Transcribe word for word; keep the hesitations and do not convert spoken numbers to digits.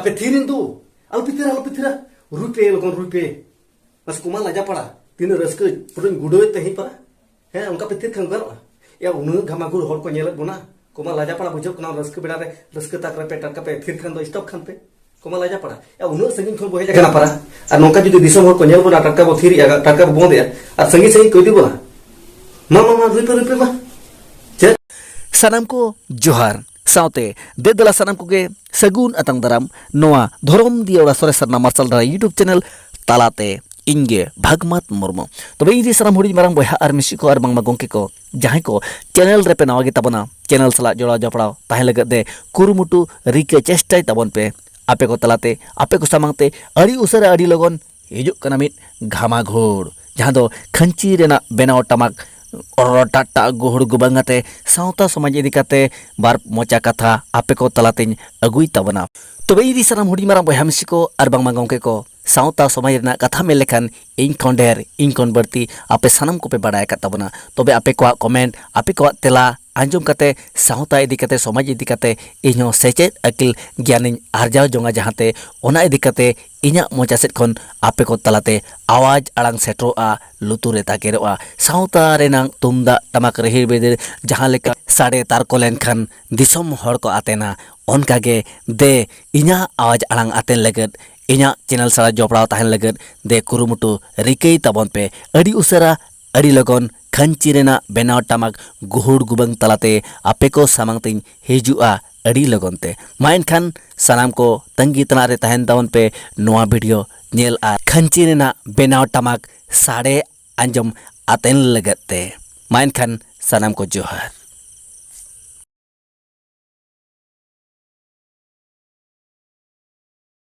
ᱯᱮ ᱛᱷᱤᱨ ᱮᱱ ᱫᱚ, ᱟᱞᱚᱯᱮ ᱛᱷᱤᱨᱟ, ᱟᱞᱚᱯᱮ ᱛᱷᱤᱨᱟ, ᱨᱩᱭ ᱯᱮ ᱞᱚᱜᱚᱱ, ᱨᱩᱭ ᱯᱮ᱾ ᱢᱟᱥᱮ ᱠᱚᱢᱟ ᱞᱟᱡᱟ ᱯᱟᱲᱟ, ᱛᱤᱱᱟᱹᱜ ᱨᱟᱹᱥᱠᱟᱹ ᱯᱩᱨᱟᱹᱧ ᱜᱩᱰᱟᱹᱣᱮᱫ ᱛᱟᱦᱮᱸ ᱯᱟᱨᱟ᱾ ᱦᱮᱸ, ᱚᱱᱠᱟ ᱯᱮ ᱛᱷᱤᱨ ᱠᱷᱟᱱ ᱜᱟᱱᱚᱜᱼᱟ? ᱮᱭᱟ, ᱩᱱᱟᱹᱜ ᱜᱷᱟᱢᱟᱜᱷᱩᱲ ᱦᱚᱲ ᱠᱚ ᱧᱮᱞᱮᱫ ᱵᱚᱱᱟ, ᱠᱚᱢᱟ ᱞᱟᱡᱟ ᱯᱟᱲᱟ ᱵᱩᱡᱷᱟᱹᱜ ᱠᱟᱱᱟ, ᱨᱟᱹᱥᱠᱟᱹ ᱵᱮᱲᱟ ᱨᱮ ᱨᱟᱹᱥᱠᱟᱹ ᱛᱟᱠ ᱨᱮᱯᱮ ᱴᱟᱴᱠᱟ ᱯᱮ ᱛᱷᱤᱨ ᱠᱷᱟᱱ ᱫᱚ stop ᱠᱷᱟᱱ ᱯᱮ, ᱠᱚᱢᱟ ᱞᱟᱡᱟ ᱯᱟᱲᱟ᱾ ᱮᱭᱟ, ᱩᱱᱟᱹᱜ ᱥᱟᱺᱜᱤᱧ ᱠᱷᱚᱱ ᱵᱚ ᱦᱮᱡ ᱟᱠᱟᱱᱟ ᱯᱟᱨᱟ, ᱟᱨ ᱱᱚᱝᱠᱟ ᱡᱩᱫᱤ ᱫᱤᱥᱚᱢ ᱦᱚᱲ ᱠᱚ ᱧᱮᱞ ᱵᱚᱱᱟ, ᱴᱟᱴᱠᱟ ᱵᱚ ᱛᱷᱤᱨᱮᱜᱼᱟ, ᱴᱟᱴᱠᱟ ᱵᱚ ᱵᱚᱱᱫᱮᱜᱼᱟ, ᱟᱨ ᱥᱟᱺᱜᱤᱧ ᱥᱟᱺᱜᱤᱧ ᱠᱚ ᱤᱫᱤ ᱵᱚᱱᱟ᱾ ᱢᱟ, ᱢᱟ, ᱢᱟ, ᱨᱩᱭ ᱯᱮ, ᱨᱩᱭ ᱯᱮ, ᱢᱟ᱾ ᱪᱮᱫ? ᱥᱟᱱᱟᱢ ᱠᱚ ᱡᱚᱦᱟᱨ᱾ ᱥᱟᱶᱛᱮ ᱫᱮ ᱫᱮᱞᱟ ᱥᱟᱱᱟᱢ ᱠᱚᱜᱮ ᱥᱟᱹᱜᱩᱱ ᱟᱛᱟᱝ ᱫᱟᱨᱟᱢ ᱱᱚᱣᱟ ᱫᱷᱚᱨᱚᱢ ᱫᱤᱭᱟᱹᱲᱟ ᱥᱚᱨᱮᱥ ᱥᱟᱨᱱᱟ ᱢᱟᱨᱥᱟᱞ ᱰᱟᱦᱟᱨ YouTube channel ᱛᱟᱞᱟᱛᱮ᱾ ᱤᱧ ᱜᱮ ᱵᱷᱟᱜᱽᱢᱟᱛ ᱢᱩᱨᱢᱩ᱾ ᱛᱚᱵᱮ ᱤᱧ ᱨᱮ ᱥᱟᱱᱟᱢ ᱦᱩᱰᱤᱧ ᱢᱟᱨᱟᱝ ᱵᱚᱭᱦᱟ ᱟᱨ ᱢᱤᱥᱤ ᱠᱚ ᱟᱨ ᱵᱟᱝᱢᱟ ᱜᱚᱢᱠᱮ ᱠᱚ, ᱡᱟᱦᱟᱸᱭ ᱠᱚ channel ᱨᱮᱯᱮ ᱱᱟᱣᱟ ᱜᱮ ᱛᱟᱵᱚᱱᱟ, channel ᱥᱟᱞᱟᱜ ᱡᱚᱲᱟᱣ ᱡᱚᱯᱲᱟᱣ ᱛᱟᱦᱮᱸ ᱞᱟᱹᱜᱤᱫ ᱛᱮ ᱠᱩᱨᱩᱢᱩᱴᱩ ᱨᱤᱠᱟᱹ ᱪᱮᱥᱴᱟᱭ ᱛᱟᱵᱚᱱ ᱯᱮ᱾ ᱟᱯᱮ ᱠᱚ ᱛᱟᱞᱟᱛᱮ ᱟᱯᱮ ᱠᱚ ᱥᱟᱢᱟᱝ ᱛᱮ ᱟᱹᱰᱤ ᱩᱥᱟᱹᱨᱟ ᱟᱹᱰᱤ ᱞᱚᱜᱚᱱ ᱦᱤᱡᱩᱜ ᱠᱟᱱᱟ ᱢᱤᱫ ᱜᱷᱟᱢᱟᱜᱷᱩᱲ, ᱡᱟᱦᱟᱸ ᱫᱚ ᱠᱷᱟᱹᱧᱪᱤ ᱨᱮᱱᱟᱜ ᱵᱮᱱᱟᱣ ᱴᱟᱢᱟᱠ ᱨᱚᱴᱟᱴᱟ ᱜᱩᱦᱩᱲ ᱜᱩᱵᱟᱹᱝ ᱟᱛᱮ ᱥᱟᱶᱛᱟ ᱥᱚᱢᱟᱡᱽ ᱤᱫᱤ ᱠᱟᱛᱮ ᱵᱟᱨ ᱢᱚᱪᱟ ᱠᱟᱛᱷᱟ ᱟᱯᱮ ᱠᱚ ᱛᱟᱞᱟᱛᱮᱧ ᱟᱹᱜᱩᱭ ᱛᱟᱵᱚᱱᱟ᱾ ᱛᱚᱵᱮ ᱤᱧ ᱨᱮ ᱥᱟᱱᱟᱢ ᱦᱩᱰᱤᱧ ᱢᱟᱨᱟᱝ ᱵᱚᱭᱦᱟ ᱢᱤᱥᱤ ᱠᱚ ᱟᱨ ᱵᱟᱝᱢᱟ ᱜᱚᱢᱠᱮ ᱠᱚ, ᱥᱟᱶᱛᱟ ᱥᱚᱢᱟᱡᱽ ᱨᱮᱱᱟᱜ ᱠᱟᱛᱷᱟ ᱢᱮᱱ ᱞᱮᱠᱷᱟᱱ ᱤᱧ ᱠᱷᱚᱱ ᱰᱷᱮᱨ, ᱤᱧ ᱠᱷᱚᱱ ᱵᱟᱹᱲᱛᱤ ᱟᱯᱮ ᱥᱟᱱᱟᱢ ᱠᱚᱯᱮ ᱵᱟᱲᱟᱭ ᱟᱠᱟᱫ ᱛᱟᱵᱚᱱᱟ᱾ ᱛᱚᱵᱮ ᱟᱯᱮ ᱠᱚᱣᱟᱜ comment, ᱟᱯᱮ ᱠᱚᱣᱟᱜ ᱛᱮᱞᱟ ᱟᱸᱡᱚᱢ ᱠᱟᱛᱮ, ᱥᱟᱶᱛᱟ ᱤᱫᱤ ᱠᱟᱛᱮ, ᱥᱚᱢᱟᱡᱽ ᱤᱫᱤ ᱠᱟᱛᱮ ᱤᱧᱦᱚᱸ ᱥᱮᱪᱮᱫ ᱟᱹᱠᱤᱞ ᱜᱮᱭᱟᱱᱤᱧ ᱟᱨᱡᱟᱣ ᱡᱚᱝᱟ, ᱡᱟᱦᱟᱸᱛᱮ ᱚᱱᱟ ᱤᱫᱤ ᱠᱟᱛᱮ ᱤᱧᱟᱹᱜ ᱢᱚᱪᱟ ᱥᱮᱫ ᱠᱷᱚᱱ ᱟᱯᱮ ᱠᱚ ᱛᱟᱞᱟᱛᱮ ᱟᱣᱟᱡᱽ ᱟᱲᱟᱝ ᱥᱮᱴᱮᱨᱚᱜᱼᱟ, ᱞᱩᱛᱩᱨ ᱨᱮ ᱛᱟᱠᱮᱨᱚᱜᱼᱟ᱾ ᱥᱟᱶᱛᱟ ᱨᱮᱱᱟᱜ ᱛᱩᱢᱫᱟᱜ ᱴᱟᱢᱟᱠ ᱨᱤᱦᱤᱲ ᱵᱤᱫᱤᱲ ᱡᱟᱦᱟᱸ ᱞᱮᱠᱟ ᱥᱟᱰᱮ ᱛᱟᱨᱠᱚ ᱞᱮᱱᱠᱷᱟᱱ ᱫᱤᱥᱚᱢ ᱦᱚᱲ ᱠᱚ ᱟᱛᱮᱱᱟ, ᱚᱱᱠᱟᱜᱮ ᱫᱮ ᱤᱧᱟᱹᱜ ᱟᱣᱟᱡᱽ ᱟᱲᱟᱝ ᱟᱛᱮᱱ ᱞᱟᱹᱜᱤᱫ, ᱤᱧᱟᱹᱜ channel ᱥᱟᱞᱟᱜ ᱡᱚᱯᱲᱟᱣ ᱛᱟᱦᱮᱱ ᱞᱟᱹᱜᱤᱫ ᱫᱮ ᱠᱩᱨᱩᱢᱩᱴᱩ ᱨᱤᱠᱟᱹᱭ ᱛᱟᱵᱚᱱ ᱯᱮ᱾ ᱟᱹᱰᱤ ᱩᱥᱟᱹᱨᱟ, ᱟᱹᱰᱤ ᱞᱚᱜᱚᱱ ᱠᱷᱟᱹᱧᱪᱤ ᱨᱮᱱᱟᱜ ᱵᱮᱱᱟᱣ ᱴᱟᱢᱟᱠ ᱜᱩᱦᱩᱲ ᱜᱩᱵᱟᱹᱝ ᱛᱟᱞᱟᱛᱮ ᱟᱯᱮ ᱠᱚ ᱥᱟᱢᱟᱝ ᱛᱮᱧ ᱦᱤᱡᱩᱜᱼᱟ ᱟᱹᱰᱤ ᱞᱚᱜᱚᱱ ᱛᱮ᱾ ᱢᱟ ᱮᱱᱠᱷᱟᱱ ᱥᱟᱱᱟᱢ ᱠᱚ ᱛᱟᱺᱜᱤ ᱛᱟᱲᱟᱜ ᱨᱮ ᱛᱟᱦᱮᱱ ᱛᱟᱵᱚᱱ ᱯᱮ ᱱᱚᱣᱟ video ᱧᱮᱞ ᱟᱨ ᱠᱷᱟᱹᱧᱪᱤ ᱨᱮᱱᱟᱜ ᱵᱮᱱᱟᱣ ᱴᱟᱢᱟᱠ ᱥᱟᱰᱮ ᱟᱸᱡᱚᱢ ᱟᱛᱮᱱ ᱞᱟᱹᱜᱤᱫ ᱛᱮ᱾ ᱢᱟ ᱮᱱᱠᱷᱟᱱ ᱥᱟᱱᱟᱢ ᱠᱚ ᱡᱚᱦᱟᱨ᱾